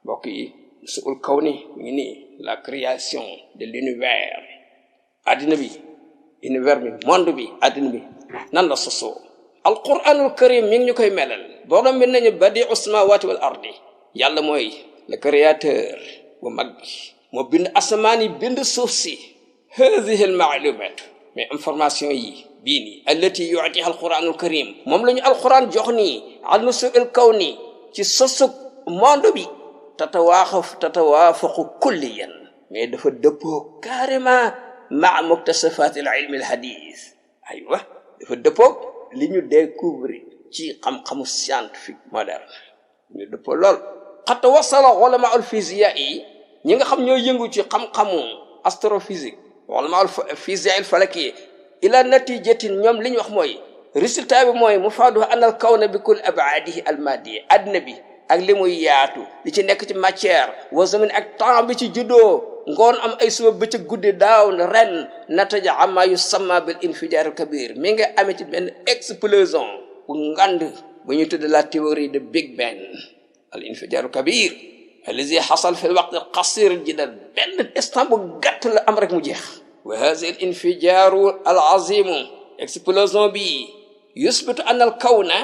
mbokk yi suul kawni mi ngi nii la création de l'univers addina bi univers bi monde bi addina bi nan la sosoo alquranul karim mi ngi ñu koy melal borom bi nañu badi'u samawati wal ardi yàlla mooy le créateur bu mag bi moo bind asamaan yi bind suuf si hadihi al ma'lumat mais information yi bii nii allati yu'tiha alquranul karim moom la ñu alquran jox nii al nusuul kawni ci sosug monde bi tatawaafaqu kulliyan mais dafa dëppoo carrément maa muktasafat al ilm al hadith aywa dafa dëppoo li ñu découvrir ci xam-xamu scientifique moderne ñu dëppoo lool xatta wasala ulama al physiya yi ñi nga xam ñoo yëngu ci xam-xamu astrophysique ulama al physiya al falaki ila natijatin ñoom li ñu wax mooy résultat bi mooy mufaadu anal kawna bi kulli ab'adihi al maddiya adduna bi ak li muy yaatu li ci nekk ci matière wa zaman ak temps bi ci juddoo ngoon am ay suba bëccëg guddi daaw ren nataja amma yusamma bil infijar al kabir mi nga amee ci benn explosion bu ngand bu ñu tudd la théorie de Big Bang al infijar al kabir allazi hasal fi al waqt al qasir jiddan benn instant bu gàtt la am rek mu jeex wa hadha al infijar al azim explosion bi yusbitu anna al kawna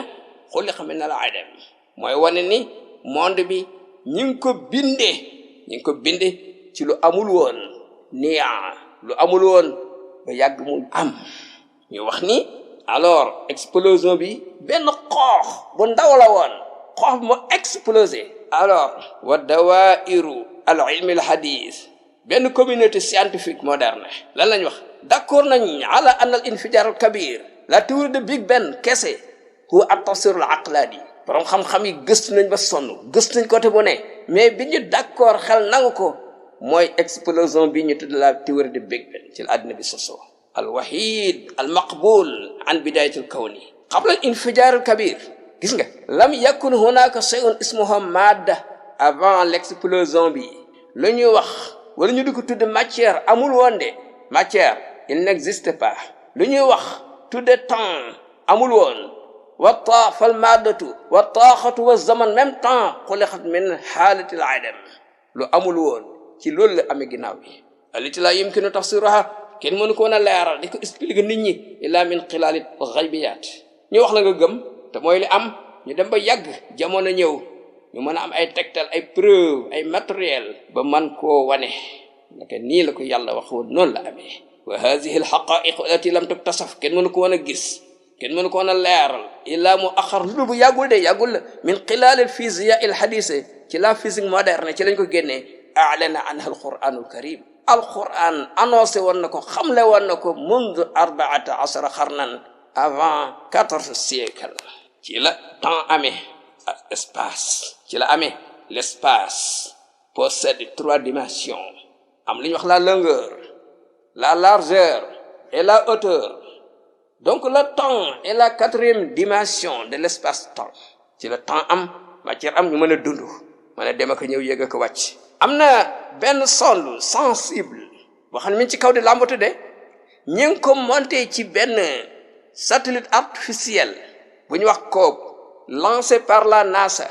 xuliqa min al adam mooy wane ni monde bi ñi ngi ko bindee ci lu amul woon lu amul woon ba yàgg mu am ñu wax ni alors explosion bi benn xoox bu ndaw la woon xoox bi moo explosé alors wa dawairu al ilmi al hadith benn communauté scientifique moderne lan lañ wax d'accord nañ ala anna al infijar al kabir la théorie de Big Bang kese huwa at tafsir al aqladi borom xam-xam yi gëstu nañ ba sonn gëstu nañ côté bu ne mais bi ñu d'accord xel nangu ko mooy explosion bi ñu tudd la théorie de Big Bang ci la àddina bi sosoo al wahid al maqbul an bidayat al kawni qabla al infijar al kabir gis nga lam yakun hunaka shay'un ismuhu madda avant l'explosion bi lu ñuy wax wala ñu di ko tudd matière amul woon de matière il n'existe pas lu ñuy wax tudde temps amul woon والطاقة فالمادة والطاقة والزمن même temps خلقت من حالة العدم لو amul woon ci loolu la amee ginnaaw bi التي لا يمكن تفسيرها kenn mënu ko woon a leeral di ko expliquer nit ñi illa min xilaali xaybiyaat ñu wax la nga gëm te mooy li am ñu dem ba yàgg jamono ñëw ñu mën a am ay tegtal ay preuve ay matériel ba man koo wane naka nii la ko yàlla waxoon noonu la amee wa hadihi alxaqaiq allati lam tuktasaf kenn mënu ko woon a gis kenn mënu ko woon a leeral illa mu axar lu bu yàggul la min xilaal al physiya al hadise ci la physique moderne ci lañ ko génnee a'lana anha alquranul karim alquran annoncé woon na ko xamle woon na ko mundu 14 xarnan avant 14 siècle ci la temps amee ak espace ci la amee l'espace possède 3 dimensions am li ñuy wax la longueur la largeur et la hauteur. Donc le temps est la 4e dimension de l'espace-temps ci le temps am matière am ñu mën a dund mën a dem ak ñëw yéeg ak wàcc am na benn sonde sensible boo xam ne mi ngi ci kaw di làmbatu de ñi ngi ko monté ci benn satellite artificiel bu ñu wax COBE lancé par la NASA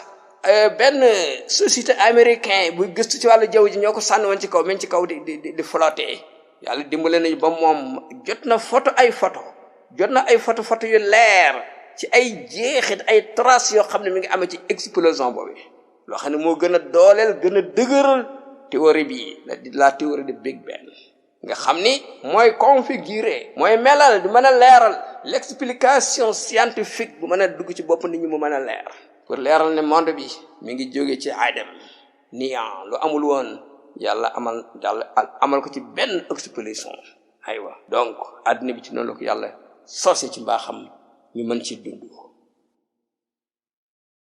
benn société américain bu gëstu ci wàllu jaww ji ñoo ko sànni woon ci kaw mi ngi ci kaw di flotter yàlla dimbale nañu ba moom jot na photo ay photo yu leer ci ay jeexit ay traces yoo xam ne mi ngi amee ci explosion boobu loo xam ne moo gën a dooleel gën a dëgëral théorie bi la théorie de Big Bang nga xam ni mooy configurer mooy melal du mën a leeral l'explication scientifique bu mën a dugg ci bopp nit ñi mu mën a leer pour leeral ne monde bi mi ngi jógee ci adam néant lu amul woon yàlla amal ko ci benn explosion aywa donc àddina bi ci noonu la ko yàlla soose ci mbaaxam ñu mën ci dund